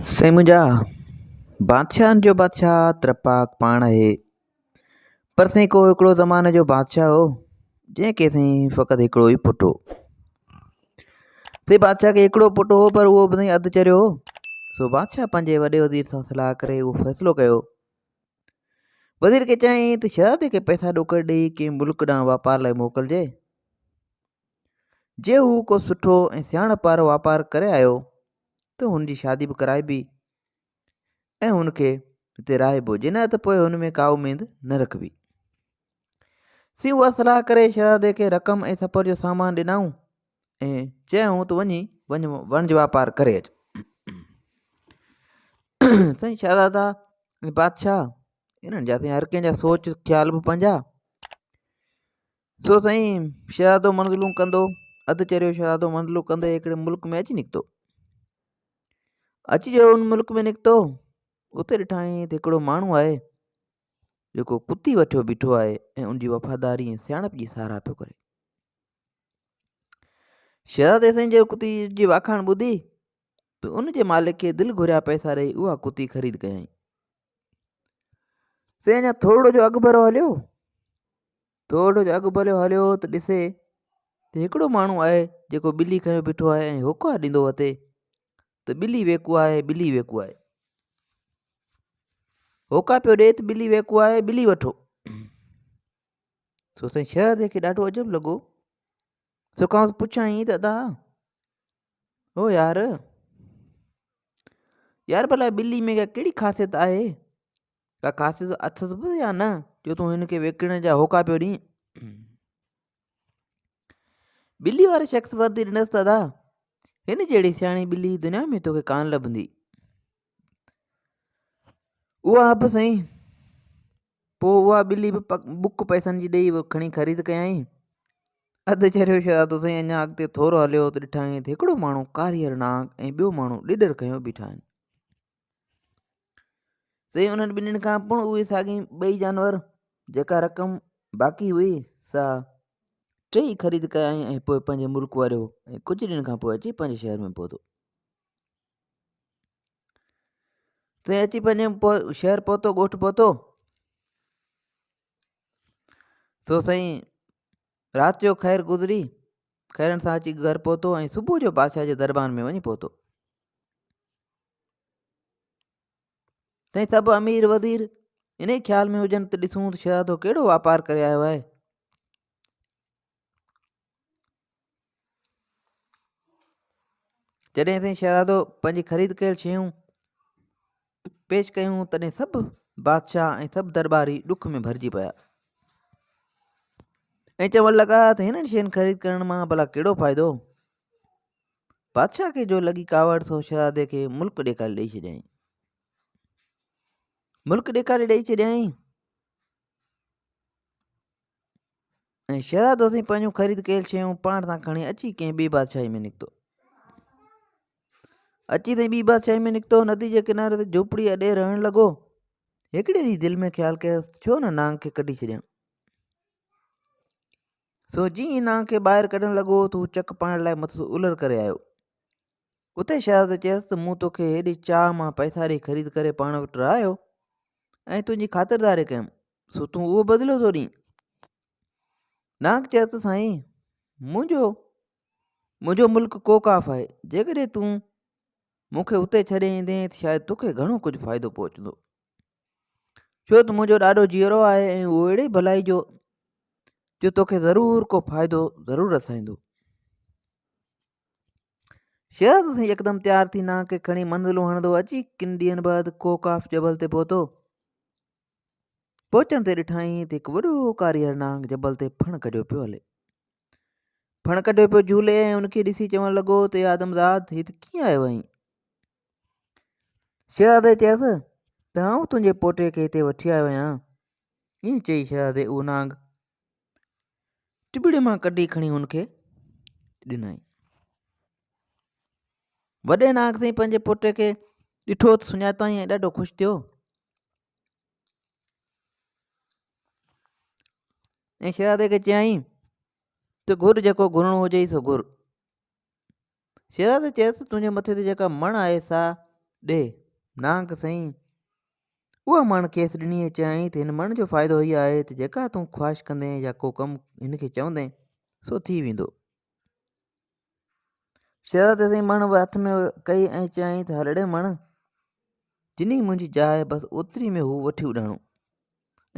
سائين منهنجا، بادشاهن جو بادشاهه ترپاڪ پاڻ آهي. پر سائين ڪو هڪڙو زماني جو بادشاهه هو، جنهن کي سائين فقط هڪڙو ئي پٽ هو. سائين بادشاهه کي هڪڙو پٽ هو پر اهو به سائين اڌ چريو هو. سو بادشاهه پنهنجي وڏي وزير سان صلاح ڪري اهو فيصلو ڪيو. وزير کي چيائين ته شهزادي کي پئسا ڏوڪڙ ڏيئي ڪنهن ملڪ ڏانهن واپار لاء موڪلجي. جي هو ڪو سٺو ۽ سياڻپ وارو واپار ڪري آيو ته هن جي شادي به ڪرائبي ۽ هن کي هتي رهائبو، جي نه ته پوء هن ۾ ڪا اميد نه رکبي. سين اها صلاح ڪري شهزادي کي رقم ۽ سفر جو سامان ڏنائون ۽ چيائون ته وڃي وڃ وڻج واپار ڪري اچ. سائين شهزادا ۽ بادشاهه انهن جا سائين هر ڪنهن جا سوچ خيال به پنهنجا. سو سائين شهزادو منزلون ڪندو اڌ چريو شهزادو منزلون ڪندي هڪڙي ملڪ ۾ اچي نڪتو. اچي جو ان ملڪ ۾ نڪتو اتي ڏٺائين ته هڪڙو ماڻهو آهي جيڪو ڪتي وٺيو بيٺو آهي ۽ ان جي وفاداري ۽ سياڻپ جي ساراهه پيو ڪري. شهزادي سائين جي ڪتي جي واکاڻ ٻڌي ته ان جي مالڪ کي دل گهريا پئسا ڏئي اها ڪتي خريد ڪيائين. سائين اڃا ٿورڙو جو اڳڀرو هليو ٿورڙو جو اڳڀرو هليو ته ڏسي ته هڪڙو ماڻهو آهي جيڪو ٻلي کنيو بيٺو آهي ۽ هوڪا ڏيندو وتي ته ٻلي ويڪو آهي ٻلي ويڪو آهي. هوڪا پيو ڏي ته ٻلي ويڪو آهي ٻلي وٺو. سو سائين شهزادي کي ڏاڍو عجب لڳو. سو کانئس پڇيائين ته ادا او يار يار ڀلا ٻلي ۾ ڪهڙي خاصيت آهي؟ ڪا خاصيت اٿس به يا نه جو تون هن کي وڪڻڻ جا هوڪا پيو ڏين؟ ٻلي واري شخص ورندي ڏنس ته ادا هن جهڙي سياڻي ٻلي دنيا ۾ توکي ڪانه لڀندي. اها به سائين پوء اها ٻلي به بک پئسن جي ڏيئي کڻي خريد ڪيائين. اڌ چريو شهزادو سائين اڃا اڳتي ٿورو هليو ته ڏٺائين ته هڪڙو ماڻهو ڪاريهر نانگ ۽ ٻيو ماڻهو ڏيڏر کنيو بيٺا آهن. سائين انهن ٻنهين کان پڻ اهي ساڳي ٻئي جانور جيڪا رقم باقي هئي سا ٽيئي خريد ڪيائين ۽ پوء پنهنجي ملڪ وريو ۽ ڪجهه ڏينهن کان پوء اچي پنهنجي شهر ۾ پهتو. سائين اچي پنهنجي شهر پهتو ڳوٺ پهتو سو سائين رات جو خير گذري خيرن سان اچي گهر پهتو ۽ صبح جو بادشاهه جي دربار ۾ وڃي پهتو. تنهن سڀ امير وزير انهي خيال ۾ هجن ته ڏسون ته شهزادو ڪهڙو واپار ڪري آيو آهي. جڏهن سائين شهزادو پنهنجي خريد ڪيل شيون پيش ڪيون تڏهن سڀ بادشاهه ۽ سڀ درٻاري ڏک ۾ ڀرجي پيا ۽ چوڻ لڳا ته هنن شين خريد ڪرڻ مان ڀلا ڪهڙو فائدو. بادشاهه کي جو لڳي ڪاوڙ سو شهزادي کي ملڪ ڏيکاري ڏئي ڇڏيائين. ملڪ ڏيکاري ڏئي ڇڏيائين ۽ شهزادو سائين پنهنجون خريد ڪيل شيون پاڻ سان کڻي اچي ڪنهن ٻي بادشاهي ۾ نڪتو. اچي سائين ٻي بادشاهي ۾ نڪتو ندي جي ڪناري تي جهوپڙي اڏي رهڻ لڳو. هڪڙي ڏينهن دل ۾ خيال ڪيس ڇو نه نانگ کي ڪڍي ڇڏيان. سو جيئن ئي نانگ کي ٻاهر ڪڍڻ لڳو ته هو چڪ پائڻ لاء مٿس الر ڪري آيو. اتي شهزادي چيس ته مون توکي هيڏي چاهه مان پئسا ڏئي خريد ڪري پاڻ وٽ رهايو ۽ تنهنجي خاطرداري ڪيم، سو تون اهو بدلو ٿو ڏين. نانگ چيس ته سائين منهنجو منهنجو ملڪ ڪوڪاف آهي، جيڪڏهن تون مون کي اتي ڇڏي ايندين ته شايد توکي گهڻو ڪجهه فائدو پهچندو. ڇو ته منهنجو ڏاڏو جيئرو آهي ۽ اهو اهڙي ڀلائي جو جو توکي ضرور ڪو فائدو ضرور رسائيندو. شهزادو سائين يڪدم تيار ٿي نانگ کي کڻي منزلون هڻندو اچي ڪن ڏينهن بعد ڪوڪاف جبل تي پهتو. پهچڻ تي ڏٺائين ته هڪ وڏو ڪاريهر نانگ جبل تي ڦڻ ڪڍيو پيو هلي. ڦڻ ڪڍيو پيو جهولي ۽ ان کي ڏسي چوڻ لڳو ته اي آدمزاد هت ڪيئن آيو آهين؟ شهزادي چيس ته آئون تنهنجي پوٽي کي هتي وٺي آيو آهيان. ائين چئي شهزادي اهو نانگ ٽٻڙي مان ڪڍي کڻي هن کي ڏنائين. وڏي نانگ سائين پنهنجي پوٽي کي ڏٺو ته سڃاتائين ۽ ڏاڍو خوش ٿيو. ۽ شهزادي کي چيائين ته گهر جيڪو گهرڻو هجئي سو گهر. شهزادي چيس ته تنهنجي مٿي تي جيڪا مڻ آهي سا ڏي. نانگ سائين اها مڻ کيس ڏني ۽ چيائين ته هن مڻ جو فائدو هيء آهي ته جيڪا تون خواهش ڪندين يا ڪو ڪم هن کي چوندين سو ٿي ويندو. شهزادي سائين مڻ هٿ ۾ ڪئي ۽ چيائين ته هل اڙي مڻ، جني منهنجي جاء بس اوتري ۾ هو وٺي اڏاڻو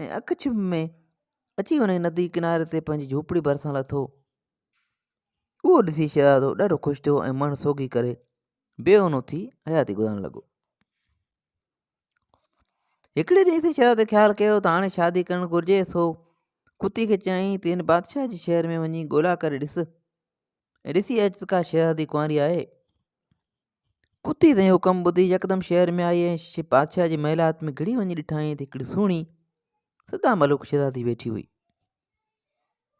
۽ اک ڇنڀ ۾ اچي انهي ندي ڪناري تي پنهنجي جهوپڙي ڀرسان لٿو. اهو ڏسي شهزادو ڏاڍو خوش ٿيو ۽ مڻ سوگهي ڪري بي اونو ٿي حياتي گذارڻ لڳو. هڪڙي ڏينهن سائين شهزادي خيال ڪيو ته هاڻي شادي ڪرڻ گهرجي، سو ڪتي کي چيائين ته هن بادشاهه جي شهر ۾ وڃي ڳولا ڪري ڏس ۽ ڏسي اچ ته ڪا شهزادي ڪنواري آهي. ڪتي سائين اهو ڪم ٻڌي يڪدم شهر ۾ آئي ۽ بادشاهه جي محلات ۾ گهڙي وڃي ڏٺائين ته هڪڙي سهڻي سدا ملوڪ شهزادي ويٺي هئي.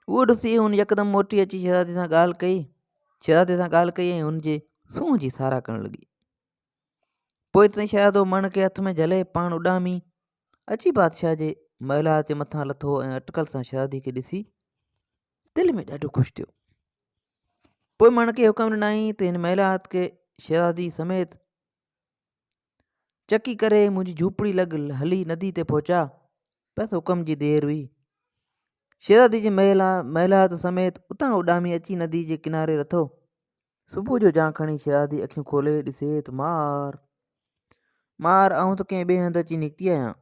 اهو ڏسي هن يڪدم موٽي اچي شهزادي سان ڳالهه ڪئي شهزادي سان ڳالهه ڪئي ۽ هن جي سونهن جي ساراهه ڪرڻ لڳي. پوء تائين شهزادو مڻ کي هٿ ۾ جهلي پاڻ اڏامي اچي بادشاهه جي محلات جي مٿان لٿو ۽ اٽڪل سان شهزادي کي ڏسي دل ۾ ڏاڍو خوش ٿيو. پوء مڻ کي حڪم ڏنائين ته هن محلات کي شهزادي سميت چڪي ڪري منهنجي جهوپڙي لڳ هلي ندي تي پهچاء. بس حڪم جي دير هئي. شهزادي جي محلات سميت اتان اڏامي اچي ندي جي ڪناري لٿو. صبح جو جان کڻي شهزادي اکيون کولي ڏسي ته مار! مار! آئون ته ڪنهن ٻئي هنڌ اچي نڪتي آهيان.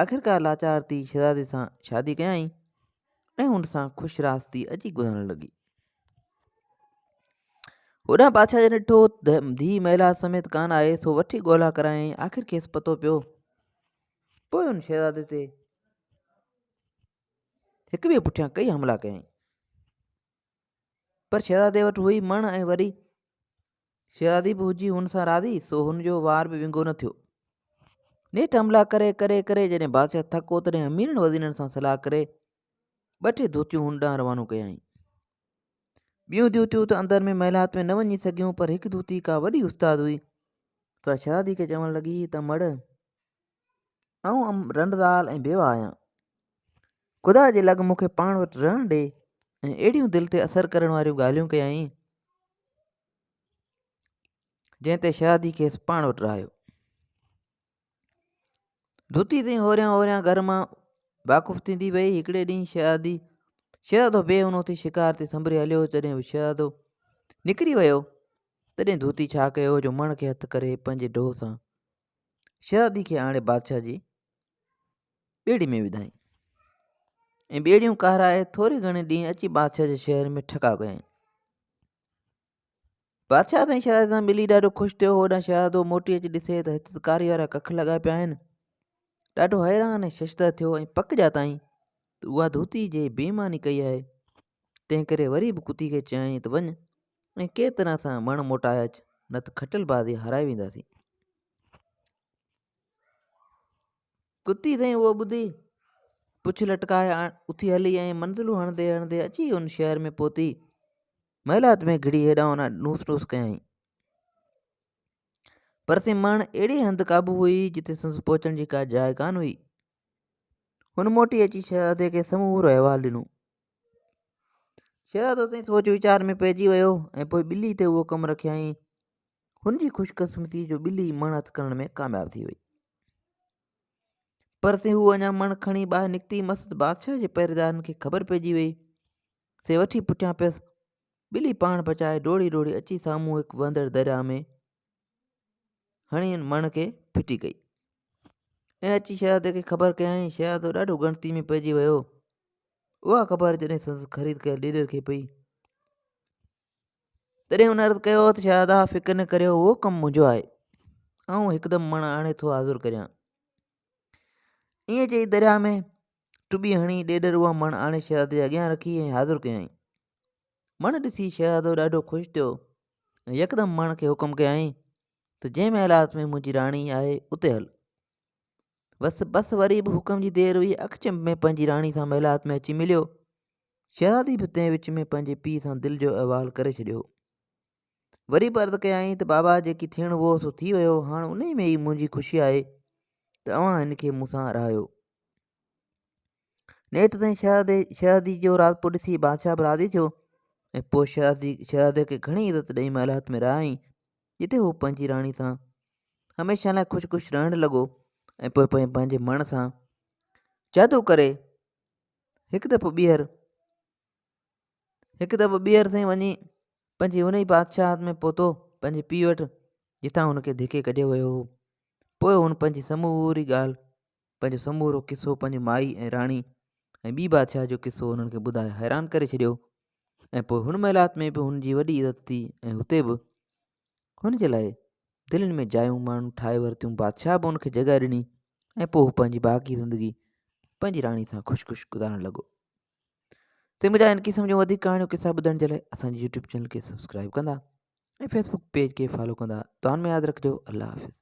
آخرڪار لاچار ٿي شهزادي سان شادي ڪيائين ۽ هن سان خوش راس ٿي اچي گذارڻ لڳي. هوڏانهن بادشاهه جڏهن ڏٺو ته ڌيء محلات سميت ڪانه آهي، سو وٺي ڳولا ڪرايائين. آخر کيس پتو پيو. پوء هن شهزادي تي هڪ ٻئي پٺيان ڪئي حملا ڪيائين. پر شهزادي وٽ هئي مڻ ۽ وري شهزادي به هجي هن سان راضي، سو هن جو وار به ونگو نه ٿيو. نيٺ حملا ڪري ڪري ڪري جڏهن بادشاهه ٿڪو، تڏهن اميرن وزيرن سان صلاح ڪري ٻه ٽي ڌوتيون هن ڏانهن روانو ڪيائين. ٻيون ڌوتيون ته اندر ۾ محلات ۾ نه وڃي سگهيون، پر هڪ ڌوتي ڪا وڏي استاد هئي، سا شهزادي کي چوڻ لڳي ته مڙ، آئون رنڊ زال ۽ بيواهه آهيان. خدا جي لڳ مون کي پاڻ وٽ رهڻ ڏي ۽ اهڙيون دل تي اثر ڪرڻ واريون ڳالهيون ڪيائين، جنهن تي شهزادي کيس پاڻ وٽ رهايو. ڌوتي تائين هوريان هوريان گهر مان واقف ٿيندي وئي. هڪڙي ڏينهن شهزادي شهزادو بي اونو ٿي شڪار تي سنڀري هليو. جڏهن شهزادو نڪري ويو، تڏهن ڌوتي ڇا ڪيو جو مڻ کي هٿ ڪري پنهنجي ڊوهه سان شهزادي کي آڻي بادشاهه جي ٻيڙي ۾ وڌائين ۽ ٻيڙيون ڪهرائي ٿوري گهڻي ڏينهن اچي بادشاهه جي شهر ۾ ٺڪاء ڪيائين. بادشاهه سائين شهزادي سان ملي ڏاڍو خوش ٿيو. هوڏانهن شهزادو موٽي اچي ڏسي ته هت ته ڪاري وارا ڪک لڳا پيا آهن. ڏاڍو حيران ۽ ششدر ٿيو ۽ پڪ ڄاتائين ته اها ڌوتي جي بي ايماني ڪئي آهي. تنهن ڪري وري به ڪتي کي چيائين ته وڃ ۽ ڪنهن طرح سان مڻ موٽائي اچ، نه ته کٽل بازي هارائي وينداسين. ڪتي سائين اهو ٻڌي پڇ لٽڪائي اٿي هلي ۽ منزلون هڻندي هڻندي اچي ان شهر ۾ پهتي. محلات ۾ گهڙي هيڏانهن هوڏانهن نوس نوس ڪيائين. پر سائين مڻ اهڙي هنڌ قابو هئي جتي سندس پهچڻ جي ڪا جاء ڪانه هئي. هن موٽي اچي شهزادي کي سمورو احوال ڏنو. شهزادو سائين سوچ ويچار ۾ پئجي ويو ۽ پوء ٻلي تي اهو ڪم رکيائين. هن جي خوش قسمتي جو ٻلي مڻ هٿ ڪرڻ ۾ ڪامياب ٿي وئي. پر سي هو اڃا مڻ کڻي ٻاهر نڪتي مس ته بادشاهه جي پهريدارن کي خبر پئجي وئي. سي وٺي پٺيان پيس. ٻلي پاڻ بچائي ڊوڙي ڊوڙي اچي سامهون هڪ وهندڙ درياء ۾ هڻي ان مڻ کي ڦٽي ڪئي ۽ اچي شهزادي کي خبر ڪيائين. شهزادو ڏاڍو ڳڻتي ۾ پئجي ويو. اها خبر جڏهن سندس خريد ڪيل ڏيڏر کي پئي تڏهن هن عرض ڪيو ته شهزادا فڪر نه ڪريو، اهو ڪم منهنجو آهي، آئون هڪدم مڻ آڻي ٿو حاضر ڪريان. ائين چئي درياء ۾ ٽٻي هڻي ڏيڏر اها مڻ آڻي شهزادي جي اڳيان رکي ۽ حاضر ڪيائين. مڻ ڏسي شهزادو ڏاڍو خوش ٿيو ۽ يڪدم مڻ کي حڪم ڪيائين ته جنهن محلات ۾ منهنجي راڻي آهي اتي هل. بس بس وري به حڪم جي دير هئي، اک چنب ۾ پنهنجي راڻي سان محلات ۾ اچي مليو. شهزادي به تنهن وچ ۾ پنهنجي پيء سان دل جو احوال ڪري ڇڏيو هو. وري به عرض ڪيائين ته بابا جيڪي ٿيڻو هو سو ٿي ويو، هاڻ انهي ۾ ئي منهنجي خوشي آهي ته اوهان هن کي مون سان رهايو. نيٺ تنهن شهزادي شهزادي جو راضپو ڏسي بادشاهه به راضي ٿيو ۽ پوء شهزادي شهزادي کي گهڻي عزت ڏئي محلات ۾ رهايائين، جتي هو پنهنجي راڻي سان هميشه لاء خوش خوش رهڻ لڳو ۽ پوء پنهنجي مڻ سان جادو ڪري هڪ دفعو ٻيهر هڪ دفعو ٻيهر سائين وڃي پنهنجي ان ئي بادشاهت ۾ پهتو پنهنجي پيء وٽ جتان هن کي ڌڪي ڪڍيو ويو هو. پوء هن پنهنجي سموري ڳالهه پنهنجو سمورو قصو پنهنجي مائي ۽ راڻي ۽ ٻي بادشاهه جو قصو انهن کي ٻڌائي حيران ڪري ڇڏيو ۽ پوء هن محلات ۾ به هن جي وڏي عزت ٿي ۽ هتي به هن جي لاء دلين ۾ جايون ماڻهن ٺاهي ورتيون بادشاهه به هن کي جڳهه ڏني ۽ پوء هو پنهنجي باقي زندگي پنهنجي راڻي سان خوش خوش گذارڻ لڳو. تي منهنجا ان قسم جون وڌيڪ ڪهاڻيون قصا ٻڌڻ جي لاء اسان جي يوٽيوب چينل کي سبسڪرائب ڪندا ۽ فيسبوڪ پيج کي فالو ڪندا. دعائن ۾ ياد رکجو. الله حافظ.